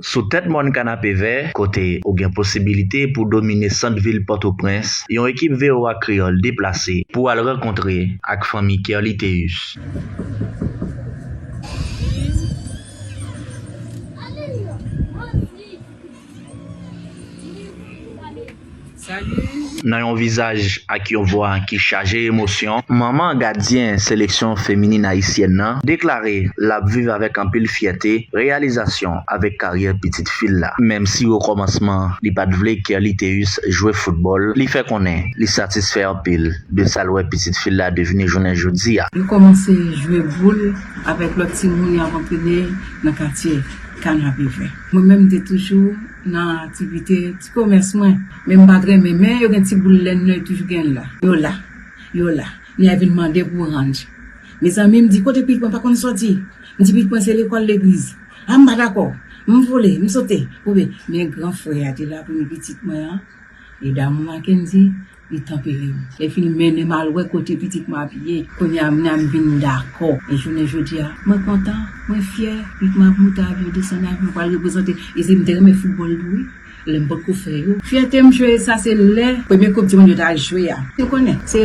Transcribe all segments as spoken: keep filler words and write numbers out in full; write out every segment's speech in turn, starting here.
Sou tèt mòn Kanapevè, kote ou gen posibilite pou domine sant vil Pòtoprens, yon ekip V O A Kreyòl deplase pou al rankontre ak fanmi Kerliteus. Nan yon vizaj ak yon vwa ki chaje emosyon, manman gadyen seleksyon feminin ayisyèn nan deklare l ap viv avèk anpil fyète reyalizasyon avèk karyè pitit fi l la. Menm si okòmansman li pa t vle Kerliteus jwe foutbòl, li fè konnen li satisfè anpil de sa l wè pitit fi l la devni jounen jodi a. Yo kòmanse jwe boul avèk lòt timoun y ap antrene nan katye Kanapevè. Mwen menm, m te toujou nan aktivite ti komès mwen. Men m pa t renmen, men yo gen ti boul lèn nan, yo toujou gen l la. Yo la, yo la. Ni a vin mande pou ranj. Mezanmi, m di, kote pitit mwen pa konn sòti? M di, pitit mwen se lekòl legliz. A, m pa dakò. M vole, m sote. Oubyen, men gran frè a te la pou m pitit mwen an. E damou Mackendy, li tanpere m. Epi l mennen m al wè kote pitit mwen ap ye. Kounye a, m nan m vin dakò. E jounen jodi a, mwen kontan, mwen fyè. Pitit mwen ap moute avyon, desann avyon, pral reprezante. E se m te renmen foutbòl tou, wi. Lè m potko fè yo. Fyète m jwe sa se lè premye koup di mond yo t al jwe a. Yo konnen, se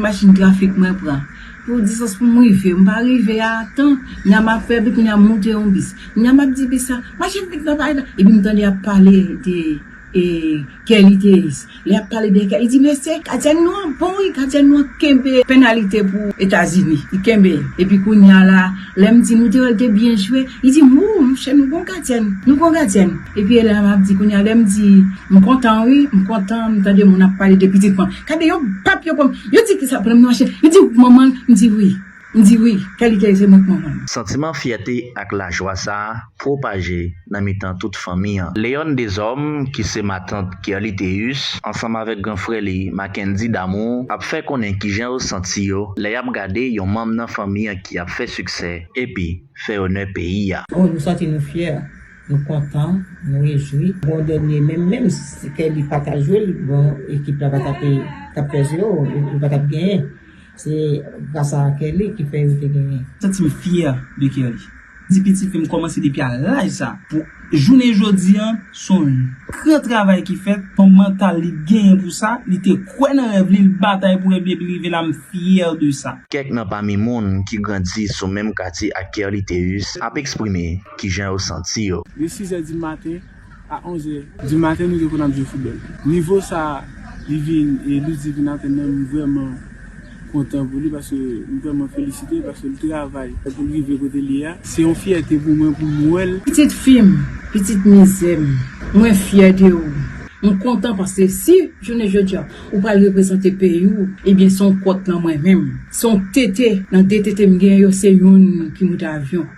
machin trafik mwen pran. Pou distans pou m rive, m pa rive a tan. Nya m ap fè bit, nya m moute yon bis. Nya m ap di bis la, mache vit nan pale la. Epi m tande y ap pale de e, Kerliteus. Lè y ap pale de Kerliteus, li di, mesye, gadyèn nou an bon, wi, gadyèn nou an kenbe penalite pou Etazini. Li kenbe. Epi kounye a la, lè m di, nou te wè l te byen jwe, li di, wou, monchè, nou gon gadyèn, nou gon gadyèn. Epi lè m ap di, kounye a, lè m di, m kontan, wi, m kontan, m tande moun ap pale de pitit mwen. Gade, yo p ap, yo konn, yo di ki sa, pran m nan machin, yo di, manman l, m di, wi. M di, wi, Kerliteus se mwen k manman l. Santiman fyète ak lajwa sa a pwopaje nan mitan tout fanmi an. Léon Deshommes, ki se matant Kerliteus, ansanm avèk gran frè li, Mackendy Damour, ap fè konnen kijan yo santi yo lè y ap gade yon manm nan fanmi an ki ap fè siksè epi fè onè peyi a. O, nou santi nou fyè, nou kontan, nou rejwi. Bon, dènye menm, menm si Kerly pa ta jwe, bon, ekip la pa t ap, t ap fè zewo, yo pa t ap genyen. Se gras a Kerly ki fè yo te genyen. Santi m fyè de Kerly. Di pitit fi m kòmanse depi a laj sa. Pou jounen jodi an, se yon gran travay ki fèt. Se yon mantal li genyen pou sa. Li te kwè nan rèv li, li batay pou rèv li, epi li rive la, m fyè de sa. Kèk nan pami moun ki grandi sou menm katye ak Kerliteus ap eksprime kijan yo santi yo. De sizè di maten, a onzè di maten, nou te konn ap jwe foutbòl. Nivo sa a, li vin, e Ludie vin atenn nan, m vrèman kontan pou li, paske m vrèman felisite l, paske l travay pou l rive kote l ye a. Se yon fyète pou mwen, pou m wè l. Pitit fi m, pitit mizè m, mwen fyè de ou. M kontan paske si jounen jodi a, ou pral reprezante peyi w, ebyen, se yon kòt nan mwen menm. Se yon tete nan de tete m genyen yo, se youn ki moute avyon.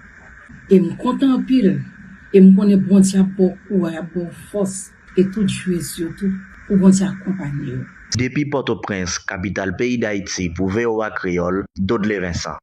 E m kontan anpil. E m konnen Bondye ap ba w kouraj, ap ba w fòs. E tout jwez yo tou, pou Bondye akonpaye yo. Depi Pòtoprens, kapital peyi Dayiti, pou V O A Kreyòl, Dodley Vincent.